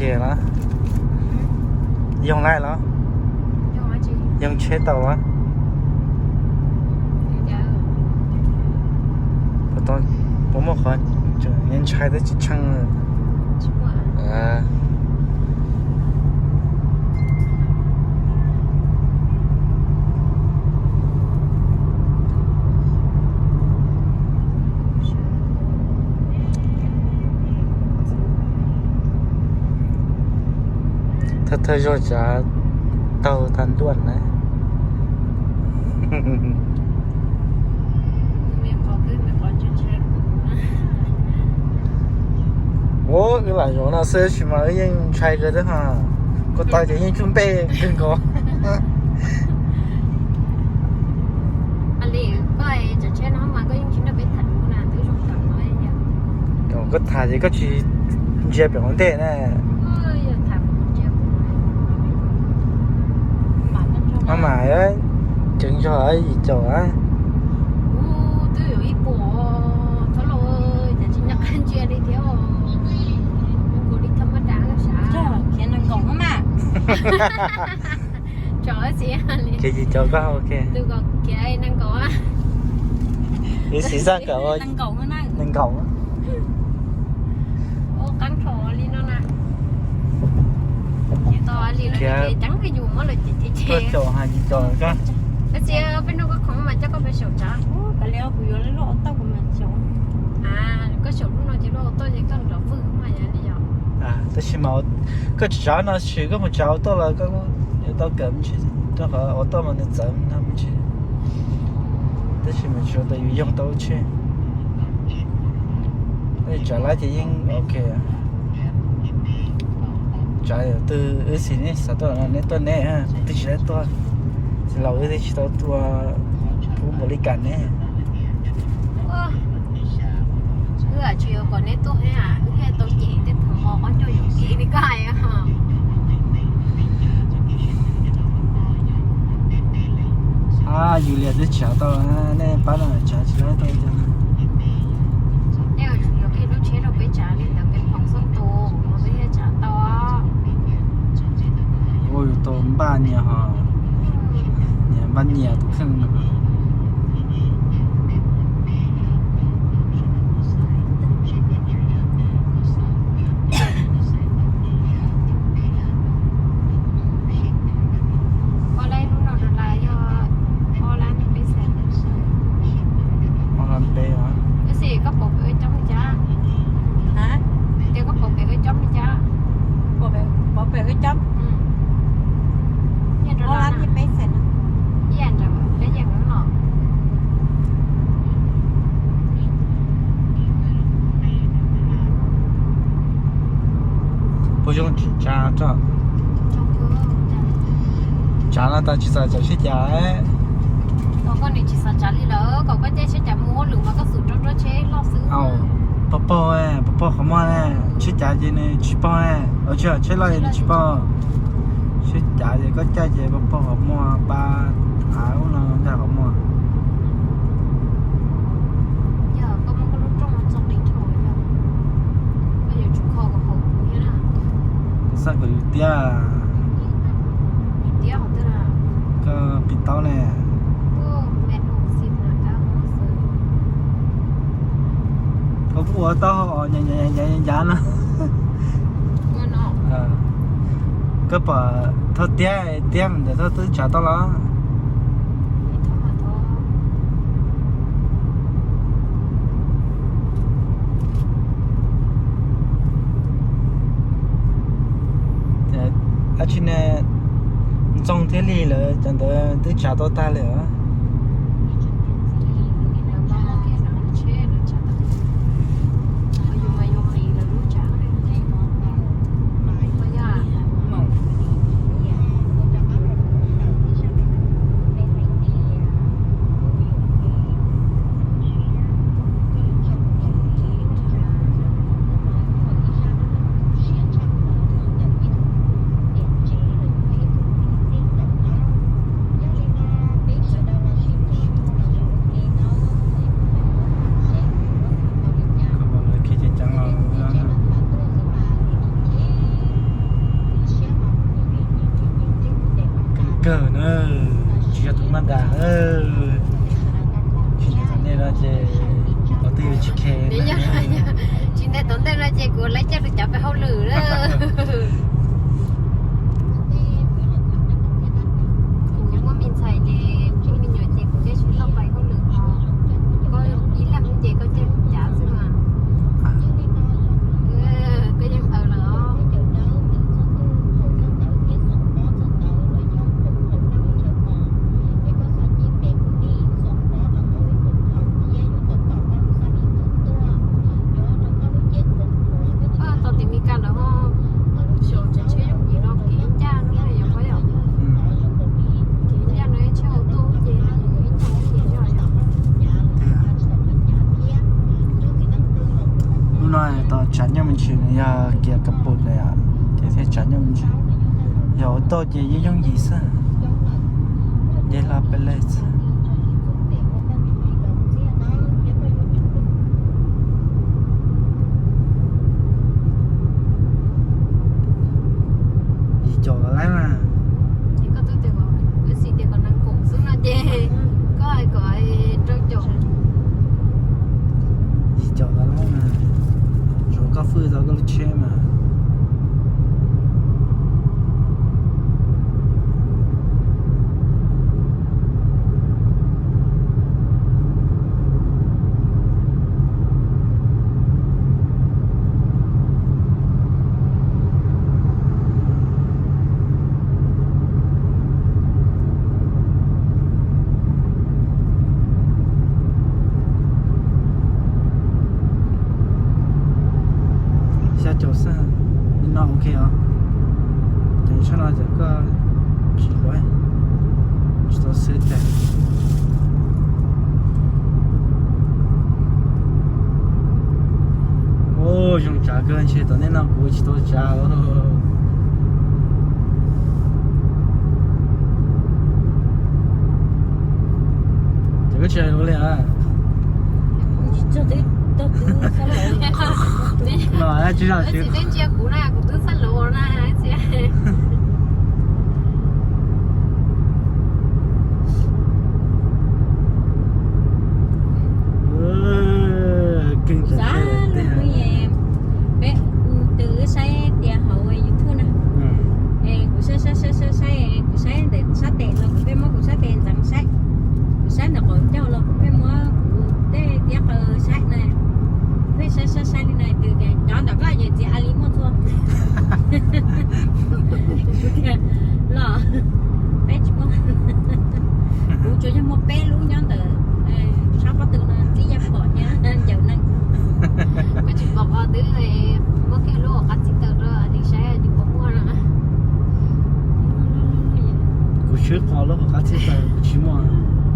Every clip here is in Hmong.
Los, yoog laij los, yoog tsheb tau los. Puas muaj qhov tseem ntshai twb tsis tsheej. Thawj thawj zaug tsav taug tag ntuaj na. Ua wb lam zaum no xwb tab sis mas wb yeej ntshai kawg thiab ha. Kuv tau ces yeej cub npej kawg nkaus. Koj tham ces koj tsis ntsia pem ua ntej na. Maj mam ceev zog yim caum. Khiav yim caum koj, ok. Wb siv zaj kawm nees nkaum. Khiav tuaj caum ha yim caum koj. Tab sis mas koj tsis tsav no sis koj mus tsav auto los koj kuj yuav tau kawm me ntsis rau qhov auto mas nws txawv no me ntsis. Tab sis mas tsuav tas yus yoog tau lub tsheb. Tab sis tsav lawm ces yeej ok. Tsav yog twg wb xis neb xav tuaj no neb tuaj neb, twb tsis tau tuaj, tsis laus wb twb tsis tau tuaj pub npaum li cas neb. Wb tsis yog kom neb tuaj thiab, wb thiaj tau cem tej tus hmo qab ncauj yuam kev li koj hais. Yus liam twb tsav tau, nej pab no tsav tsis tau cov. Nej yuav tsum yog qhib lub tsheb rau peb tsav li ntawd peb phoom xoob tus mas peb thiaj tsav tau. Ua yus tau npaj nyias ho, nyias npaj nyias tus kheej no. Ob lab peb os. Tab sis koj pom pem wb coob li cas? Tias koj pom pem wb coob li cas? Pom pem wb coob. Ob lab peb xees no. Ib yam nram peb yeej wb los. Puas zoo tsis tsav tso? Tsav no tas tsis txawm tsav siab cas. Kom koj nim tsis xav tsav li lawm, kom koj caij siab cas mus ua lwm mas koj xum rau rau tsheb loj xwb. Pog pog, pog pog qhov muag, siab cas ces nws tsis pog, tsheb loj ces nws tsis pog. Siab cas ces koj caij ces pog pog qhov muag, pab av ub no ncaj qhov muag. Xav kom yus tiab. Koj qis taub ne. Koj kuj ua taub hau nyav nyav no. Koj pom thauj tiab, tiab ntawm thauj twb tsav tau los. Dab tsi ne, ntxoog thiab li lawm cov ntawd twb tsav tau tag li os. Yog tus maj das, tsis ntev tom ntej no ces qhov twg yuav tsis khe. Tsis ntev tom ntej no ces kuv lawv coj rau cov pem hauj lwm lawm. Kuv muaj me ntxhais ces muaj me nyuam ces kuv thiaj tsis tau pem hauj lwm os. Koj ib leeg ces koj coj lub cav xwb mas. Koj yeej awv lawm os. Tau tim Meskas lawm ho, xyaum tsav tsheb yooj yim no kev ncaj no yog qhov yom. Kev ncaj no ib tsheb auto ces ib nyuag khiav zog yom. Lub no tau tsav nyoj me ntsis, yog kiav ka pus lawm ces thiaj tsav nyoj me ntsis. Yog auto ces yeej yooj yim xwb, yeej hla peb lej xwb. Yim caum tawm lawm mas. Koj twb tias kom, wb xis tias kom nees nkaum xwb no ces koj hais kom rau caum. Yim caum tawm lawm mas, tsuav koj hwj tau koj lub tsheb mas. Xya caum xwb, li no ok os. Ces tshaj no ces koj tsis luav, tsis tau xwb tag. Ua zoo tsav kawg ntshe tom ntej no kuv tsis tau tsav. Ces koj tsis hais lus li a? No tsis zam tsis. Txiv teb ntsia kuv na, kuv twb xab lus na. Keej tiag. Peb, tus wb saib tias hauv YouTube na, es kuv saib saib saib saib saib, kuv saib ntawm sab tes los kuv pheej muab kuv sab tes ntxeev saib, kuv saib ntawm qaum caug los kuv pheej muab kuv tej tiab qaws saib na, pheej saib saib saib li na, tus tias cov ntawm koj ces txiv a li muaj txhua. Kuv tias los peb tsis muaj, kuv tsuas yog muaj peb lub nyob ntawm sab pob tw no, tib yaj phom thiab ncaws neeg. Koj tsis pom qhov twg, muab kiag lub hauv qab txij taws rau li saib tsis pom muaj na. Kuv swb qhov lub hauv qab txij taws, kuv tsis muaj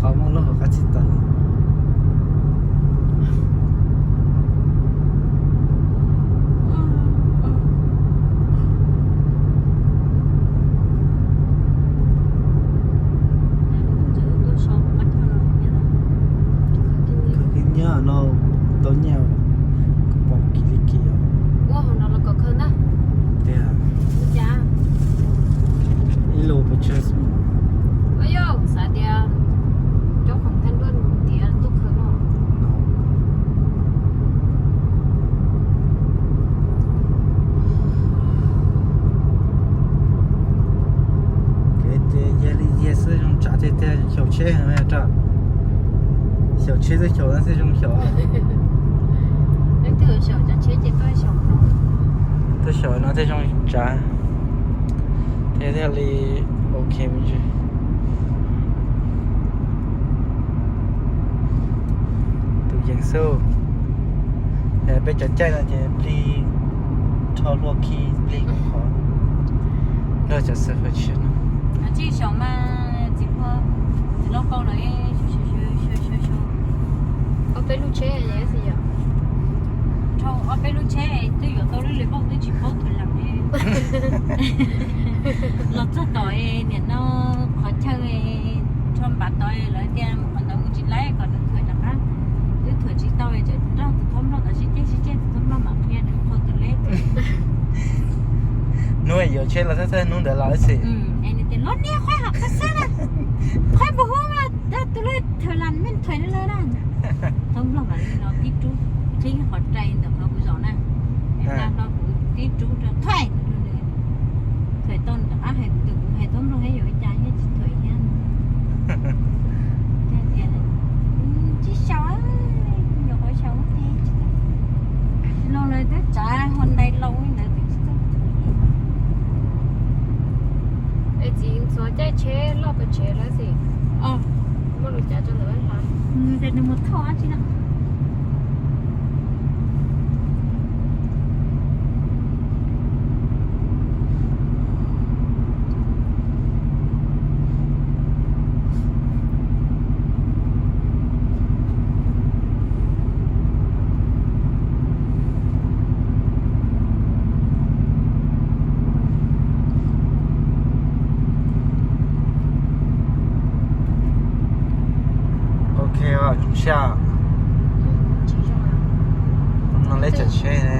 qhov muaj lub hauv qab txij taws. Khaws nyiaj no tau nyiaj, kuv pom kiv li kiv os. Ua hauv no los kom khaws ntag. Tiag. Ib lus pes tsawg xwb. Ua yog xav tias cov khoom thaj nruaj tias tuaj khaws no. Kev ces yog li yog xwb, zoo tsav tiag tiag, xyaum tsheb, xyaum tsheb xwb, xyaum no thiaj zoo xyaum. Tuaj xyaum no thiaj zoo tsav, thiaj thiaj li ok me ntsis. Tus yees xwb. Peb cov caij no ces plig rho hlua khi plig qhov nrog cov xav fawm tshiab no. Tsis xyaum mas txiv pua, txiv lauj kaub lawm. Ob peb lub tsheb, rho ob peb lub tsheb twb yuav tau lub lwm pauj twb tsis paub tus lam. Los txog tom niam no qhov chaw rho npav tod lawv tias mus qhov ntawd mus tsis laib kom nws thuam rov qab. Twb thuam tsis tau ces rau tus thob nplog tod sib ceg sib ceg, tus thob nplog mam qhia nws qhau tus leb. Hnub yuav tsheb los thawj thawj hnub ntawd los xwb. Nws tias los niag qhaib hom qhaib xab na, qhaib npu Nws mus thauj dab tsi no? Ok, zoo siab. No leb tsav tsheb ne.